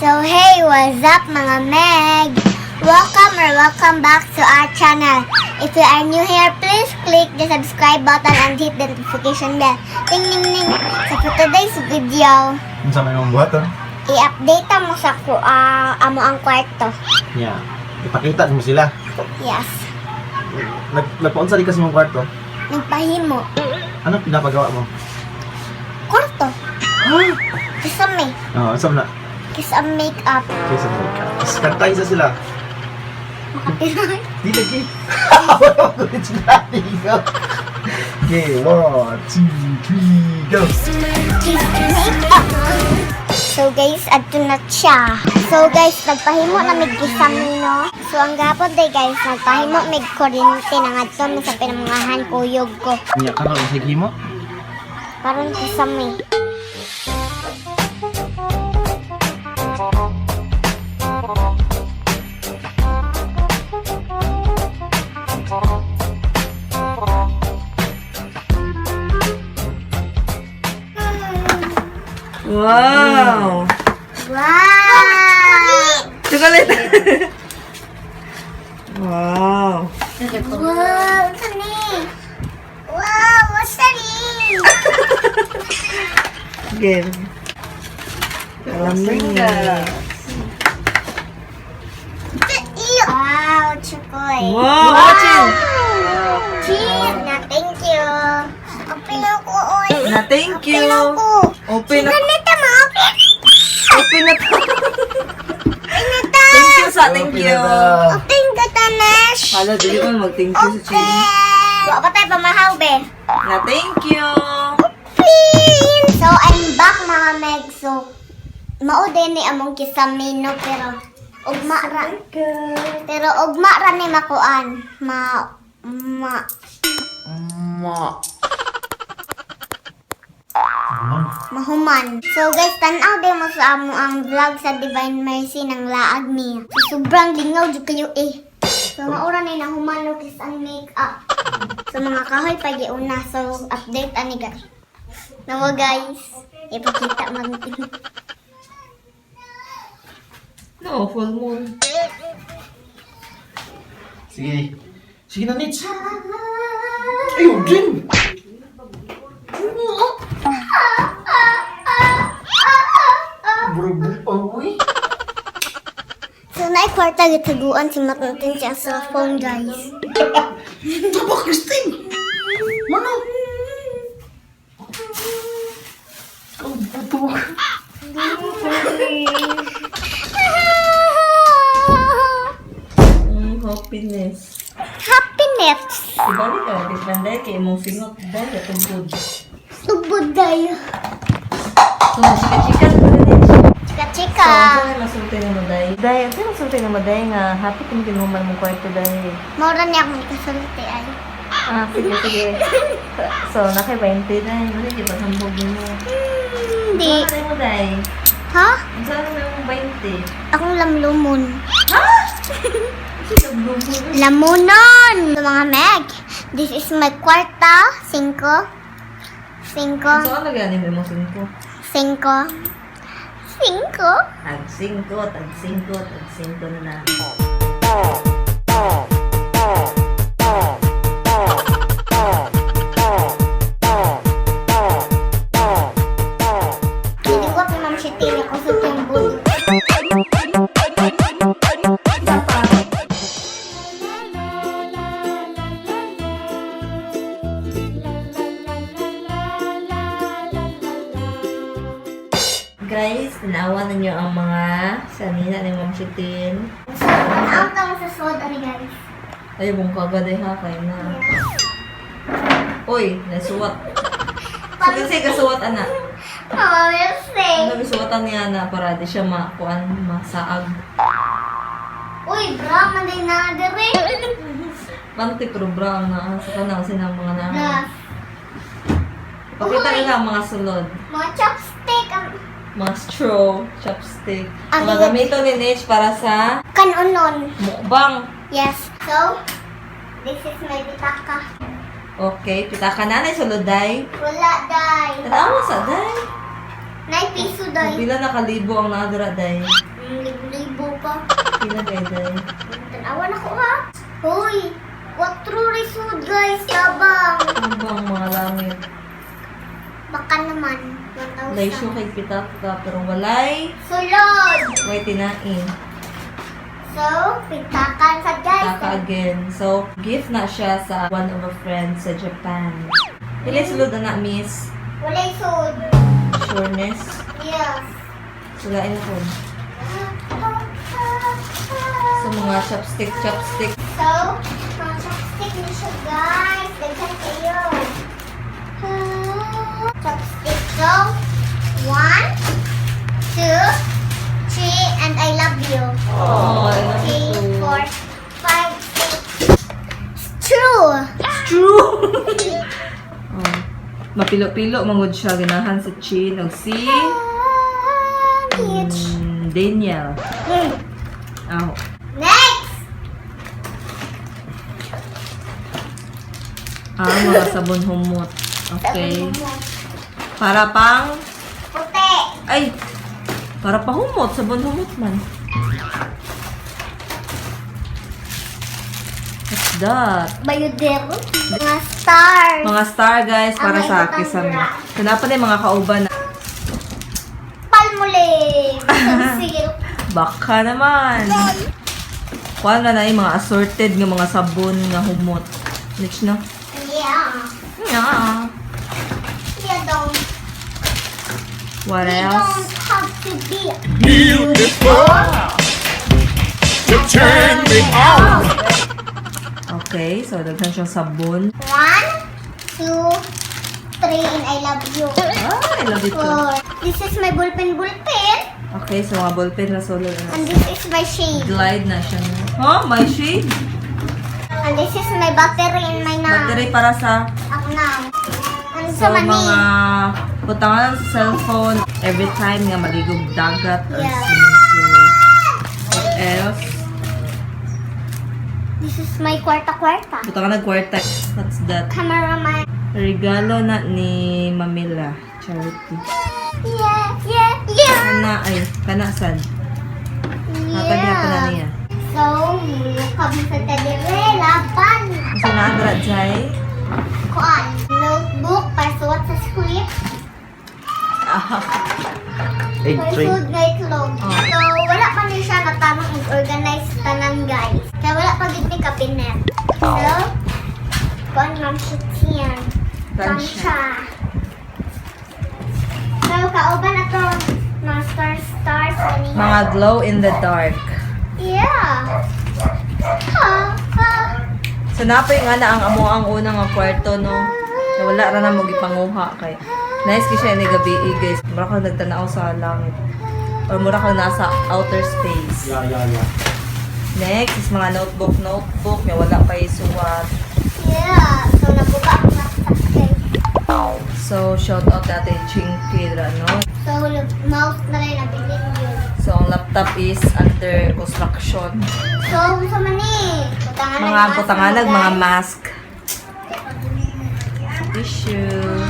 So hey, what's up, mga Meg? Welcome or welcome back to our channel. If you are new here, please click the subscribe button and hit the notification bell. Ting ning ning. So for today's video, Unsa may mong buhaton? I-update mo sa ku amo ang kwarto. Yeah. Ipakita mo sila. Yes. Nagpaunsa di kasi mong kwarto. Nagpahimo. Anong pinapagawa mo? Kwarto. Kisame. Oo, unsa man na? Kisame makeup. Kaysa makeup. Tapos kantahin sa sila. Makapilay. Di lagi. Wala ko rin sila. Go. Okay, one, two, three, go. Kiss makeup. So guys, adto na siya. So guys, nagpahimo na mig kisame, no. So ang gapon day guys, nagpahimo mig kuryente na ngadto mi sa pinamangahan kuyog ko. Nya karon sa himo? Karon kisame. Wow! Wow! Chocolate! Wow! Wow, kani. Wow, what's that? Game. Alam na. Wow, chocolate. Wow! Watching! Cheese! Na, thank you. Open ako, oy. Na thank you! Open ako. Open na. Ganito mo, open. Open na to. Open na ta. Thank you sa thank you. Open ka ta, Nash. Hala, dili ko mag-thank you sa Chili. Open. Wa pa tayo pamahaw, be. Na thank you! Open. So, I'm back, mga Meg. So, mao din ni among kisame, no, pero ugma ra. Pero ugma ra ni makuan. Ma, ma, Ma. Mahuman. So guys, tanaw din mo sa amo ang vlog sa Divine Mercy ng laag niya. So, sobrang lingaw jud kayo eh. So maura ni nahuman no kis ang makeup. So mga kahoy pag una. So update ani guys. Nawa guys, ipakita man. No, full moon. Sige. Sige na, Nitz. Ayun, din! Bro, uy. So naikwarta gitaguan si Matintin siya sa phone, guys. Taba, Christine! Mano? Oh, buto. Happiness. Happiness. Ibalik ka, di panday kay imong singot dahil tungkod. Tubod tayo. So, chika-chika sa din. Chika chika. So, ano masulti na mo day? Day, ano masulti na mo day nga happy kung tinuman mong kwarto day. Maura niya akong ikasulti ay. Ah, sige, sige. So, naka 20 day. Ano di ba hambog mo? Hindi. Ano mo day? Ha? Ang saan na mong 20? Akong lamlumon. Ha? Lamlumun. Lamunon! Mga Meg, this is my kwarta. Cinco. Cinco. So, ano gani mo imong 5? Cinco. Cinco. Tag 5, tag 5, tag 5 na lang. Hindi ko pa ma'am si Tina ko sa yung bulo. Guys, tanawa ninyo ang mga sanina ni Ma'am Chitin. So, ang tawag sa sod, ano guys? Ay, bung kagad ay ha, kaya na. Uy, nasuwat. So, kasi kasuwat, ana. Oh, we'll see. Ano gisuwatan niya na para di siya makuan, masaag. Uy, bra, man din na dire. Panty pero brown na sa kanang sinang mga na. Yes. Pakita nila ang mga sulod. Mga chopstick. Ang Mga straw, chopstick. Ang Mga gamito ni Nitch para sa kanunon. mukbang. Yes. So, this is my bitaka. Okay, pitaka na na sulod day. Wala, day. Tanawa sa day. Nay piso day. Pila na kalibo ang naadra day? Libo-libo pa. Pila day day? Tanawa na ko ha. Hoy, 4 risod guys, tabang. Ano ba ang mga langit? Baka naman, Laysyo 1,000. kay pitak ka pero walay Sulod! way tinain. So, pitakan sa guys. Taka again. So, gift na siya sa one of a friend sa Japan. Pila sulod na na, miss? Walay sud. Sureness? Yes. Sulain ko. So, mga chopstick, chopstick. So, mga chopstick ni siya guys. Daghan kayo. Chopstick. So, 1, 2, 3, and I love you. Oh, I love 3, you too. 4, 5, 6. True! True! Oh. Mapilo-pilo, mangod siya. Ganahan sa Chin. Og si Beach. Daniel. Oh. Next! Ah, mga sabon humot. Okay. Para pang Puti. Ay! Para pa humot. Sabon humot man. What's that? Bayudero. Mga stars. Mga star guys, para Ang sa may akin sa butang Kanapa na yung mga kauban na. Palmolive. Sunsilk. Baka naman. Kuha na na yung mga assorted nga mga sabon nga humot. Next na. Yeah. Yeah. You don't, What you else? don't have to be Beautiful to turn me on. Okay, so daghan siyang sabon. 1, 2, 3, and I love you. Ah, I love it too. 4. This is my bullpen bullpen. Okay, so mga ballpen na solo na. And this is my shade. Glide na siya. Huh? My shade? And this is my battery in my now. Battery para sa Ako now. And So, sa mani. mga butangan sa cellphone every time nga maligog dagat or swimming pool. What else? This is my kwarta-kwarta. Butangan ng kwarta. What's that? Cameraman. Regalo na ni Mamila. Charity. Yeah. Kana ay, kana sad. Natagya pa na niya. So, kami sa tadire, laban. Sa naadra, Jai? Kuan. Notebook para suwat sa script. Egg tray. Food na itlog. Oh. So, wala pa ni siya natamang mag-organize tanan guys. Kaya wala pa gid ni cabinet. So, kuan ma'am siya tiyan. Tansya. Tansya. So, kauban na to mga stars stars ani. Mga glow in the dark. Yeah. Ha, ha. So napay nga na ang amo ang unang nga kwarto no. Na wala ra na mo gipanguha kay. Nice kay siya ni gabi eh, guys. Mura kang nagtanaw sa langit. Or mura kang nasa outer space. Yeah. Next is mga notebook, notebook. May wala pa isuwat. Yeah. So, nabuka ang laptop guys. So, shout out natin Chinky, no? So, mouse na rin nabilin yun. So, ang laptop is under construction. So, sa mani. Butangan Mga butanganag, mga mask. Tissue.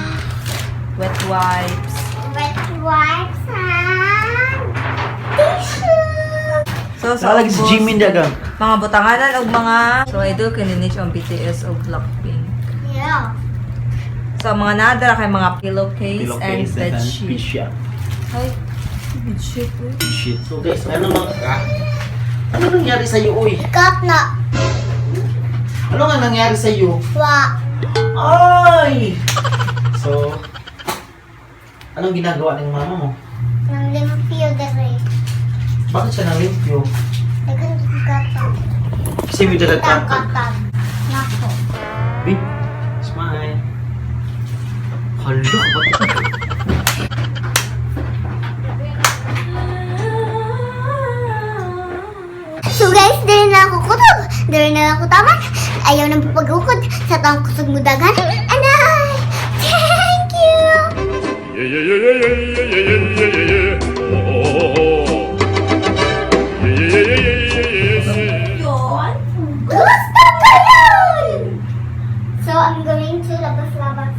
Wet wipes. Wet wipes and tissue. So, sa Nalagi si ubos, Jimin dagang. mga butanganan og mga so idol kininich ang BTS og Blackpink. Yeah. So ang mga nadara kay mga pillowcase, and Pillowcase bedsheet. Pisya. Ay, bedsheet. Eh. Shit. So guys, ano mang ano nangyari sa iyo, uy? Cut na. Ano nga nangyari sa iyo? Wa. Ay! So, anong ginagawa ng mama mo? Nang limpyo dere. Bakit siya nalimpyo? Daghan katag. Kasi may dalatang. Katag. Nako. Babe, smile. Hala, bakit? So guys, dili na ako kutob. Dili na ako taman. Ayaw nang pagukod sa taong kusog mo dagan. Anay! Thank you! Yeah. Oh. Yeah. Yun. Gusto ko yun! So, I'm going to labas-labas.